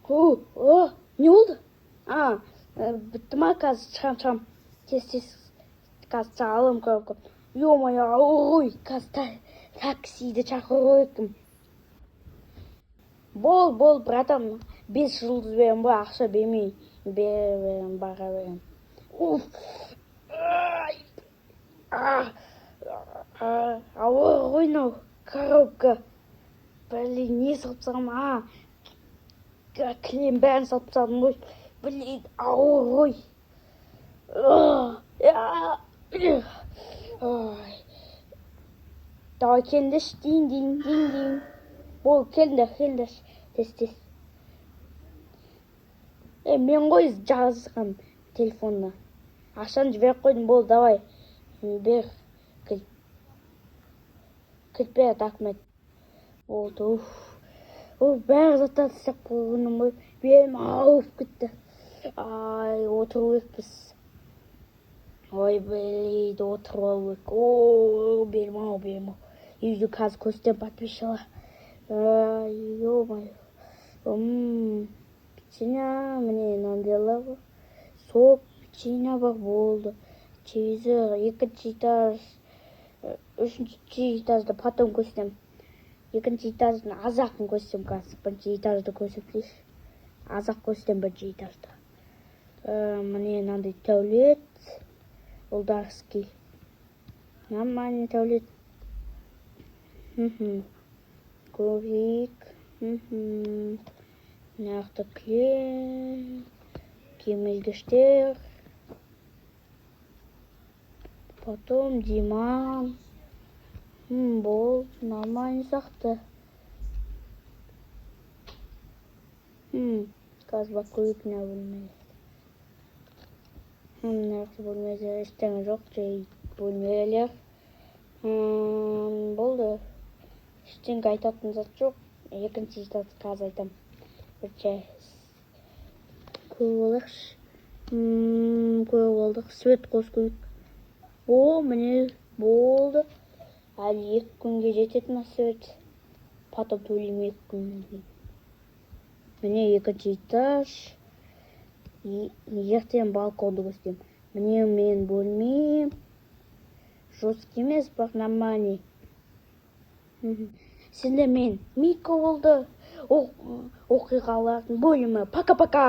О, о, не болды? А, бітті ма? Қазір шығам, шығам. Тез, тез. Қазір аламын коробка. Ё-моё, ой, қазір таксиді шақыру керекпін. Бол, бол, братан, 5 жұлдыз беремін ғой, ақша бермей бере беремін, бара беремін. Уф. Ай. А, а, ауыр ғой мынау коробка. Блин, не салып тастағанмын? А, кілем бәрін салып тастадым ғой. Блин, ауыр ғой. А, ой. Давай, келіңдерші, дейін, дейін, дейін, дейін. Бол, келіңдер, келіңдерші. Тез, тез. Е, мен ғой жазған телефонына. Ақшаны жіберіп қойдым, бол, давай. Бер, кілт. Кілт бер, документ. Болды, уф. Уф, бәрі заттарды істеп қойғаным ғой. Белім ауырып кетті. Ай, отыру керекпіз. Ой, блин, отырып алу керек. О, белім ау, белім ау. Үйді қазір көрсетемін, подписчиктар. Ё-моё. Печенье, міне, мынандайлар бар. Сок, печенье бар, болды. Телевизор, екінші этаж, үшінші этажды потом көрсетемін. Екінші этаждың азақын көрсетемін қазір. Бірінші этажды көрсетейінші. Азақ көрсетемін бірінші этажды. Міне, мынандай туалет. Ұлдарский. Нормальный туалет. Көрейік. Мына жақта кілем, киім ілгіштер. Потом диван. Бол, нормальный сияқты. Қазір барып көрейік мына бөлмеге. Мына жақта бөлмеде ештеңе жоқ, жай бөлмелер. Болды. Ештеңе айтатын зат жоқ. Екінші этаж қазір айтамын. Бірінші көріп алайықшы. Көріп алдық. Свет қосып көрейік. О, міне, болды. Әлі 2 күнге жетеді мына свет. Потом төлеймін 2 күннен кейін. Міне, екінші этаж. Ертең балконды көрсетемін. Міне, менің бөлмем. Жесткий емес, бірақ нормальный. Сендермен Мико болды. Оқиғалардың бөлімі. Пока-пока.